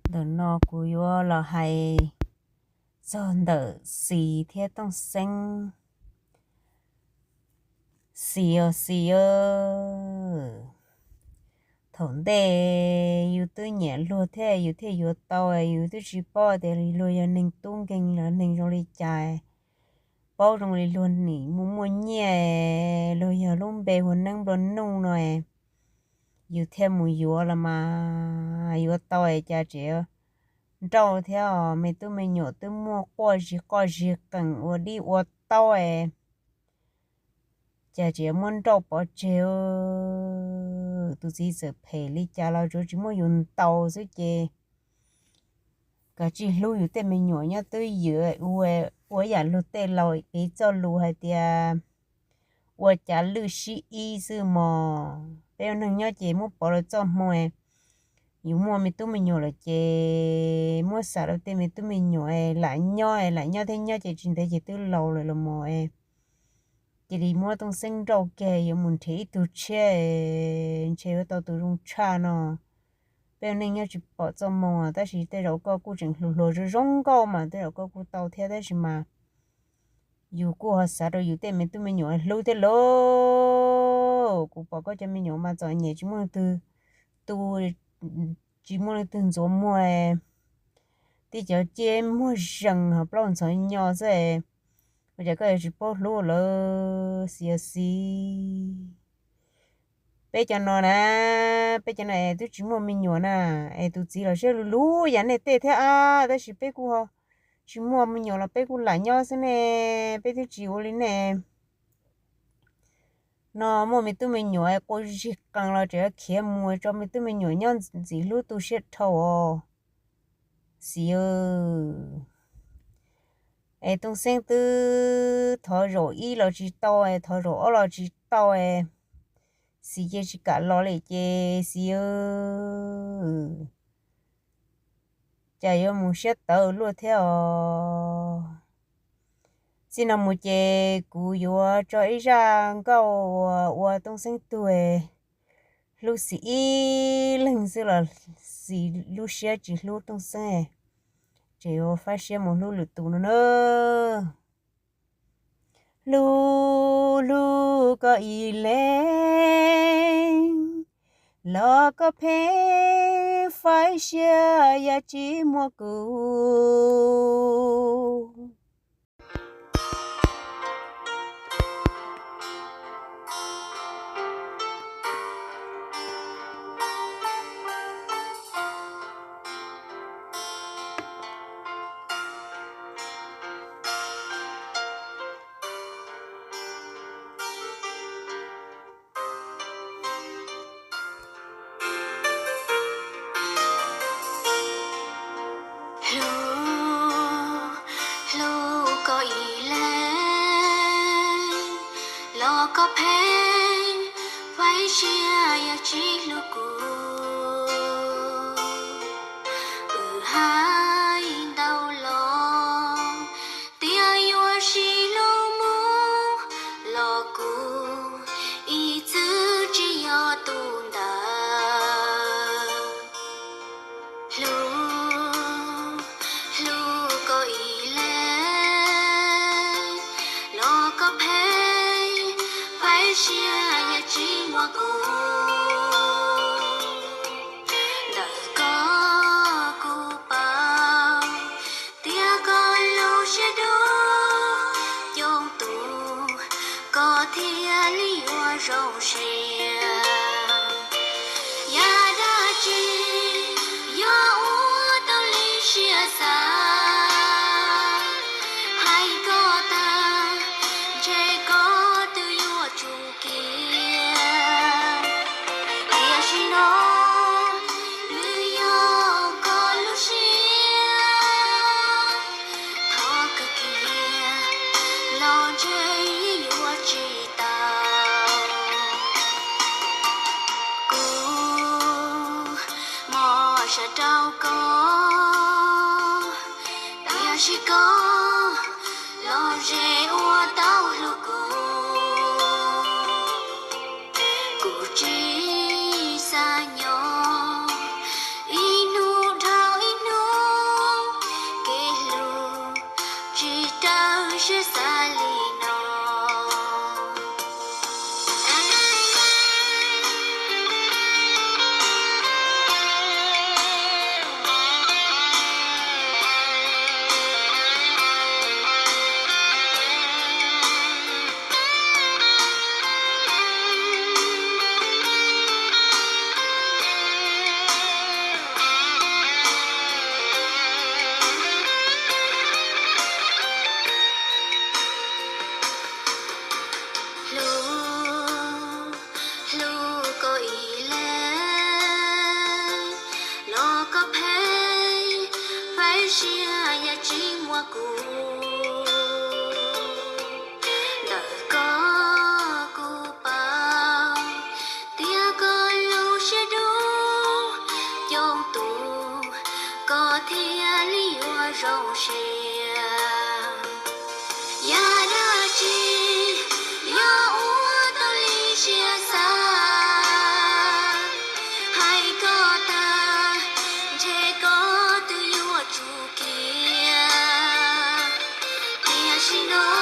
Ntawm no kuv yuav los hais txog ntawm Xis thiab Tooj Xeeb. Xis os Xis, thaum ntej yus twb nyiam luag thiab yus thiaj yuav tau, yus twb tsis paub tias luag yog neeg tub nkeeg los neeg zoo li cas. Paub zoo li luag nim muaj muaj nyiaj, luag yog lub npe hu Neeb Nplua Nuj no, yus thiaj mus yuav los mas yuav tau es cas tseem nrauj thiab os. Me tub me nyuam twb muaj quaj zig qoj zig qees ua dib ua taub es cas tseem muab nrauj pov tseg. Tus txiv txawm phem li cas los tsuav tsis muab yus ntaus xwb ces kav tsij hlub yus tej me nyuam nyob twj ywm, ua yam luag tej laus piv txoj lus hais tias ua cav lwj sib ib xwb mog. Peb ua neeg nyob ces muab pov rau txoj hmoo, yus muaj me tub me nyuam lawm ces muab xam rau tej me tub me nyuam lam nyob, lam nyob thiab nyob ces tsis ntev ces twb laus lawm los mog. Cia li muab Tooj Xeeb nrauj kiag yuav mus nrhiav ib tug tshiab, ntshe yuav tau tus zoo tshaj no. Peb ua neej nyob tsis pom txoj hmoo, tab sis tej zaum koj kuj tseem hluas hluas zoo zoo nkauj mas tej zaum koj kuj tau thiab, tab sis mas yus kuj ho xav rau yus tej me tub me nyuam hlub thiab lauj. Kuv pom koj cov me nyuam mas txom nyem tsis muaj leej twg tu, tsis muaj leej twg ntxuav muag, tib cov ciaj muag zees ho plaub ntxhov nyo xwb, ua cas koj yuav tsis paub hlub lawv Xis os Xis. Peb cov no na, peb cov no es twb tsis muaj me nyuam na, es tus txiv los siab luv luv yam nej tej thiab, tab sis peb kuj ho tsis muaj me nyuam los peb kuj lam nyob xwb ne, peb twb tsis ua li nej no. Muaj me tub me nyuam quaj zig qees los tseem khiav mus tso me tub me nyuam nyob ntxim hlub tu siab dhau os Xis. Es Tooj Xeeb twb thov zaum ib los tsis tau, thov zaum ob los tsis tau, Xis ces tsis kam los li ces Xis, cas yuav mus siab tawv luaj thiab os. Txij no mus ces kuv yuav tso ib zaj nkauj uas ua Tooj Xeeb tuag, hlub Xis ib leeg xwb los Xis lub siab tsis hlub Tooj Xeeb, tseem yuav faib siab mus hlub lwm tus no na. Hlub hlub koj ib leeg, los koj pheej faib siab yam tsis muaj kuv. Hlub, hlub koj ib leeg, los koj pheej faib siab yam tsis hlub kuv. Wb hais ntau los tias yuav sib hlub mus los kuv ib txwm tsis yog tus ntawd. Hlub, hlub koj ib leeg, los koj pheej faib siab yam tsis muaj kuv. Ntawm koj kuv paub tias koj lub siab dub coob tus, koj thiaj li yuav zoo siab. Yam dab tsi yuav ua tau li siab xav, hais koj tag ntshe koj twb yuav tsum kiag. Tiam sis no nws yog koj lub siab, thov kawg kiag los ntshe yuav tsis tau. Kuv mob siab rau koj, tiam sis koj los ze ua tau hlub kuv. Kuv tsis xav nyob ib hnub dhau ib siab yam tsis muaj kuv. Ntawm koj kuv paub tias koj lub siab dub coob tus, koj thiaj li yuav zoo siab. Yam dab tsi yog ua tau li siab xav, hais koj tag ntshe koj twb yuav tsum khiav. Tiam sis no